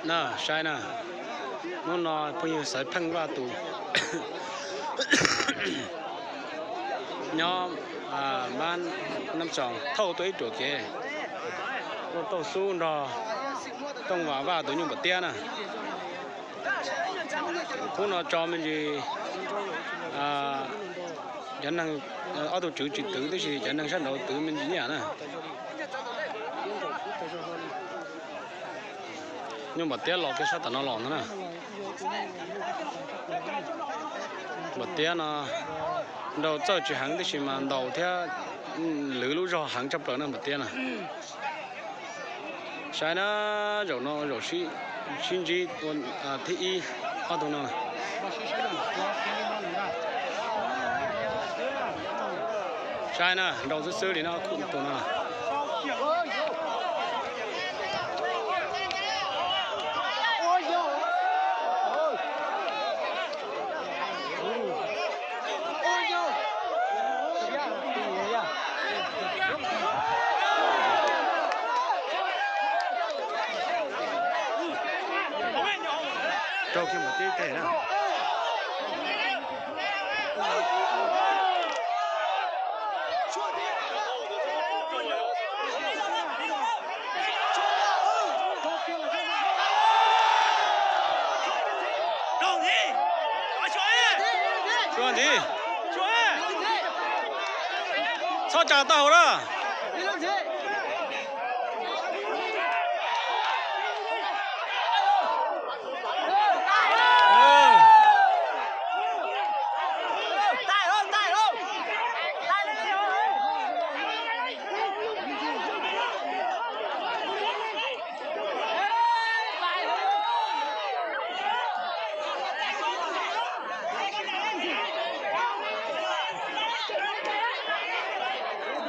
Na, saib na, hnub no phooj ywg Xaiv Pheej Vaj tus nyob Nab Tsoos thauj tuaj ib ruam kev, tuaj taug xub nrog Tooj Vam Vaj tus nyuj npam tiab na. Hnub no tso me ntsis cov neeg, ob tug tswv tsis twv tib si, cov neeg sab nraud twv me ntsis nyiaj na. Nyuj npam tiab los kiag sab tom no los ntag na. Npam tiab no nraug txawj tsis heev tib si mas ntaus thiab lwv lub zog heev tshaj plaws na npam tiab na. Saib na, zaum no zaum sib ntsib thib ib ob tug no. Saib na, nraug xwb xwb li no, khum tus no. Rau kiag mus tib teg na. Txhob, txhob tsa tau hauv na.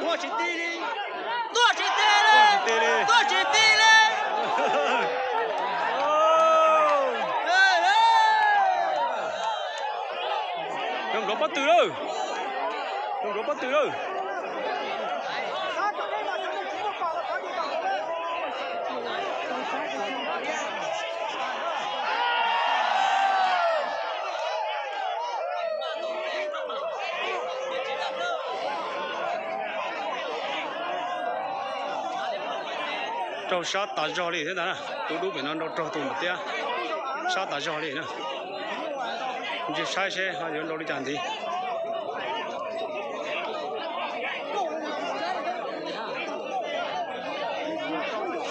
Tuaj tsis ti li, tuaj tsis ti li, tuaj tsis ti li. Zoo nkaus pob tw lawm, zoo nkaus pob tw lawm. Raug sab tas zog li thiab ntag na, tus dub pem no nrau raug tus npam tiab sab tas zog li na. Ntsia saib seb ho yuav nrau li cas ntxiv.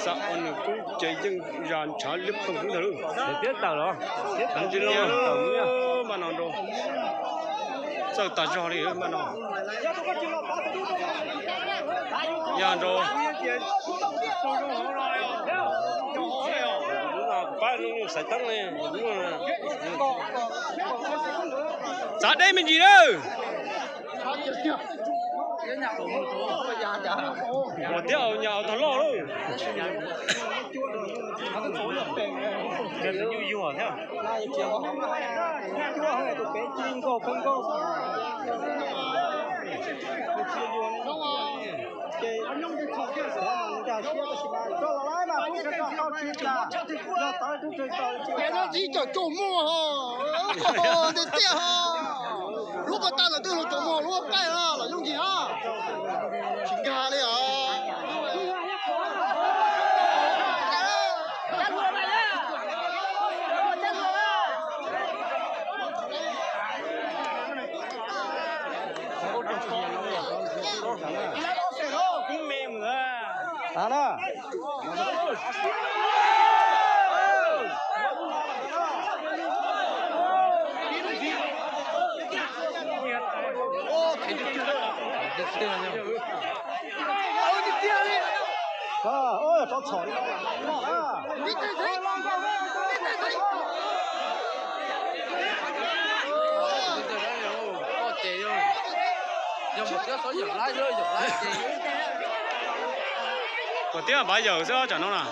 Xam o nws kub ces yeej zas ntshav liab ploog kub ntag lawm. Thiab tawm los, thiab tawm ntsis los, tawm npaj no nrau. Txawj tas zog li npaj no. Yog nrau. Pab xaiv teeb ne. Txav deb me ntsis lawm. Ua tiab au nyas au tag loj lawm. Nyuj yuag thiab. Ces txiv cov tsaus muag ho, ntiaj tiaj ho. Lub pas tag lawm twb hluas tsaus muag, lub qaij no los yooj yim ho. Tsis nkag li os. Kuv tiab pav yawm xwb tsam no na.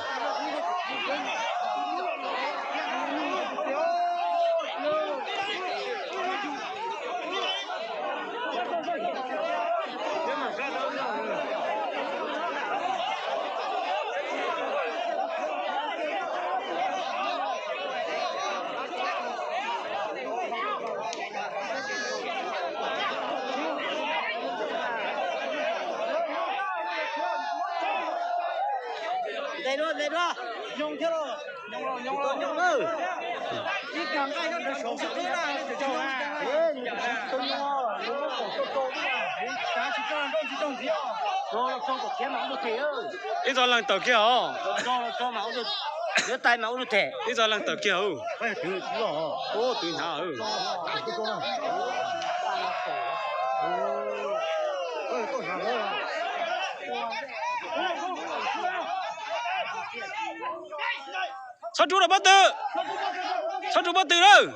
Ib txog leej tawm kiag os. Ib txog leej tawm kiag os. Twv hnav. Txhob rub pob tw. Txhob rub pob tw lawm.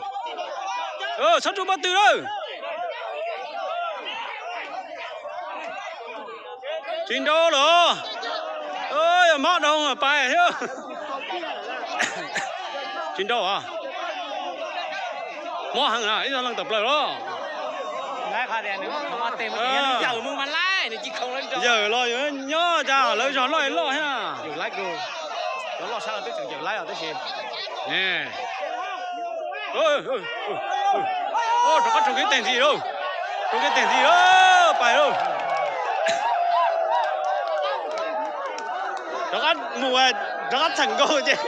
Txhob rub pob tw lawm. Tsis nrau los. Yog mob dhau pais thiab. Tsis nrau os. Mob heev na, ib txog leej tawm plaws los. Yawm los yuav nyob cas lawv zog loj loj thiab. Rov qab rau kev teg ntxiv lauj. Rau kev teg ntxiv lauj. Pais lauj. Rov qab mus, rov qab txheem nkaus ces.